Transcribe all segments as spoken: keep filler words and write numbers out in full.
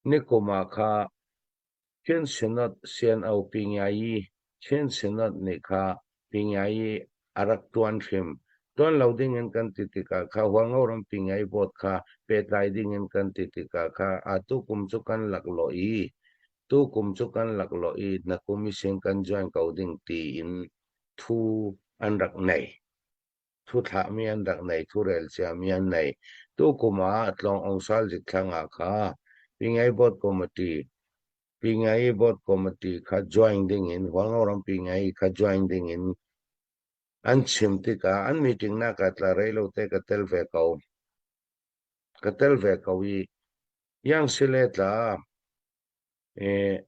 Nikuma kha Chin Synod C N O Pi Ngai i, Chin Synod nih kha Pi Ngai i a rak tuan hrim. Tuan lo dingin kan ti tikah kha Hualngo ram Pi Ngai i board kha pehtlai dingin kan ti tikah kha a tukum cu kan laklawh i, tukum cu kan laklawh i, nakum i sin kan join ko ding tiin thu an rak nei. Thu thlahmi an rak nei, thu relciami an nei. Tukum ah tlawng ong sal zik thlang ah kha Pi Ngai board committee, Pi Ngai board committee kha join dingin, Hualngo ram Pi Ngai kha join dingin an chim tikah an meeting nak ah tla rei lo te ka tel ve ko. Ka tel ve ko i, yang si le tla, eh,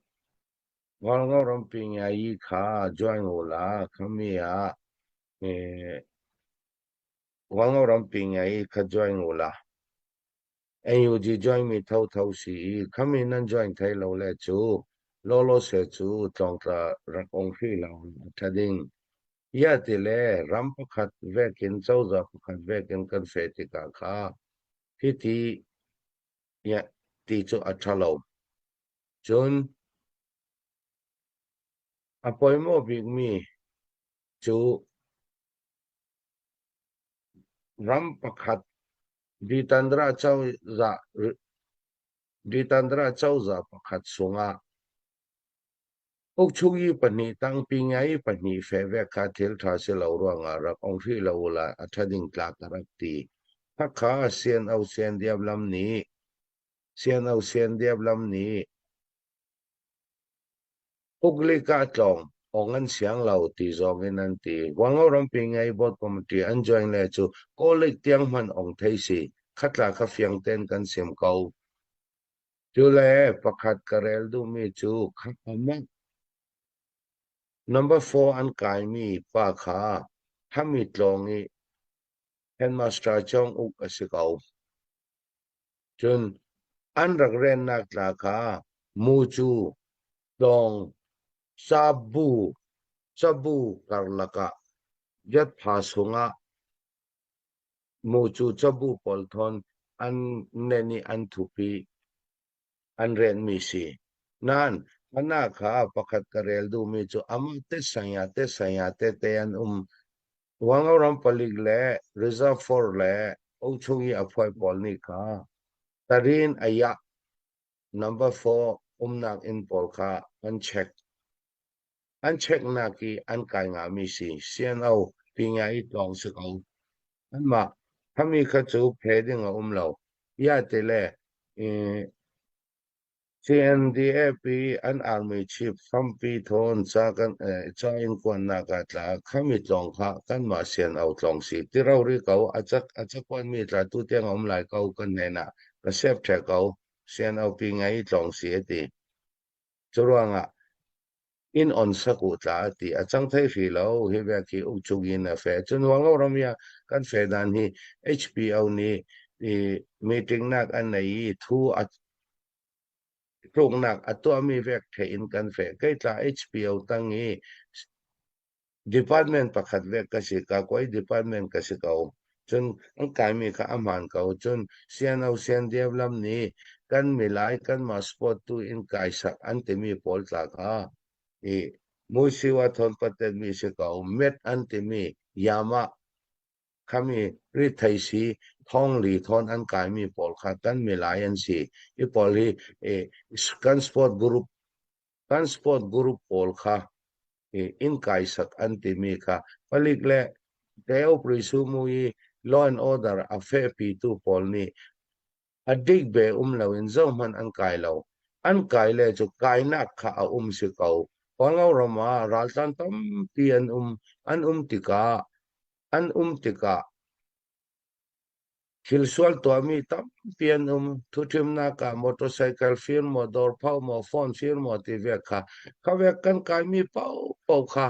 Hualngo ram Pi Ngai i kha join ula, khami ah, eh, Hualngo ram Pi Ngai i kha join ula. N U G join mi thotho si i, khami nan join thei lo le cu, lawlaw se cu tlawng tla rak ong hrih lo a ṭha ding. Ia ti le ram pakhat vekin, cozah pakhat vekin kan feh tikah kha hiti ia ti cu a ṭha lo. Cun a poimawh bikmi cu ram pakhat ditandra cozah, ditandra cozah pakhat sungah ukchuk i pahnih tang Pi Ngai i pahnih feh vek kha thil ṭha si lo ruangah rak ong hrih lo ula a ṭha ding tla ka rak ti. Hakha C N O C N D F lam nih, C N O C N D F lam nih Uklik ah tlawng ong an siang lo ti zawngin an ti. Hualngo ram Pi Ngai board committee an join le cu Kawlik tiang hman ong thei si, khatla kha fiang ten kan sim ko. Cule pakhat ka rel duhmi cu kha amah number four an kaimi pa kha hami tlawng i headmaster cawng uk a si ko. Cun an rak rennak tla kha mu cu tlawng cabu, cabu karlak ah, jat pha sungah mu cu cabu pawl thawn an nen i an thup i an renmi si. Nan, kana kha pakhat ka rel duhmi cu amah te saya, te saya, te te an um. Hualngo ram palik le Reserve Four le Ochugi a phuai pawl nih kha tarin a yah number four umnak inn pawl kha an check. An checknak i an kai ngahmi si. C N O Pi Ngai i tlawng si ko. Anmah hami kha cu phe ding a um lo. Ia ti le, eh, C N D F i an army chief Fampi thawn ca kan, eh, ca innkuannak ah tla khami tlawng kha kanmah C N O tlawng si. Ti rori ko, a cak, a cakuanmi tla tu tiang a um lai ko kan hnenah ka sep ṭheh ko. C N O Pi Ngai i tlawng si a ti. Curuangah in on sak uh tla a ti, a cang thei hrih lo, hi vek hi ukchuk in a feh. Cun Hualngo ram i a kan feh dan hi H P O nih i meeting nak an nei i thu a tluknak a tuahmi vek ṭheh in kan feh. Kei tla H P O tang i department pakhat vek ka si, ka kuai department ka si ko. Cun an kaimi kha a hmaan ko. Cun C N O, C N D F lam nih kan milai, kanmah sport tu in kaisak an timi pawl tla kha i Muisiwa thawn patetmi si ko, met an timi yamah khami rithei si thawng li thawn an kaimi pawl kha kan milai an si. I pawl hi, eh, kan sport group, kan sport group pawl kha, eh, in kaisak an timi kha palik le Teo Pri Sumu i law and order a fehpitu pawl nih a dik be um loin zohman an kai lo. An kai le cu kainak kha a um si ko. Hualngo ram ah raltlan tampi an um, an um tikah, an um tikah thil sual tuahmi tampi an um. Thuṭhimnak ah motorcycle fir maw, dawrpho maw, phone fir maw ti vek kha, kha vek kan kaimi paohpaoh kha,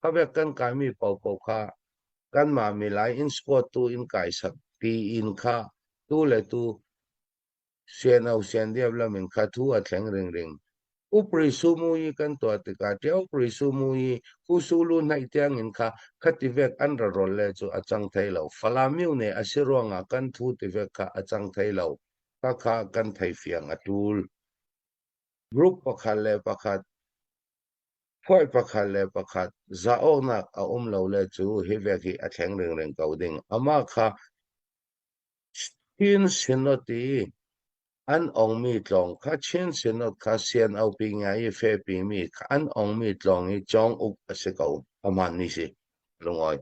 kha vek kan kaimi paohpaoh kha kanmah milai in sport tu in kaisak tiin kha tu le tu C N O, C N D F lam in kha thu a thleng ringring. U Pri Sumu i kan tuah tikah, tia U Pri Sumu i Pu Sulu hnaih tiangin kha, kha ti vek an rarol le cu a cang thei lo. Falam miu ne a si ruangah kan thu ti vek kha a cang thei lo. Kha kha kan thei fiang a ṭul. group pakhat le pakhat, phuai pakhat le pakhat, za awknak a um lo le cu hi vek hi a thleng ringring ko ding. Amah kha Chin Synod i an ongmi tlawng kha, Chin Synod kha C N O P ngai i fehpimi kha an ongmi tlawng i cawng uk a si ko, amah ni si. Lungawi.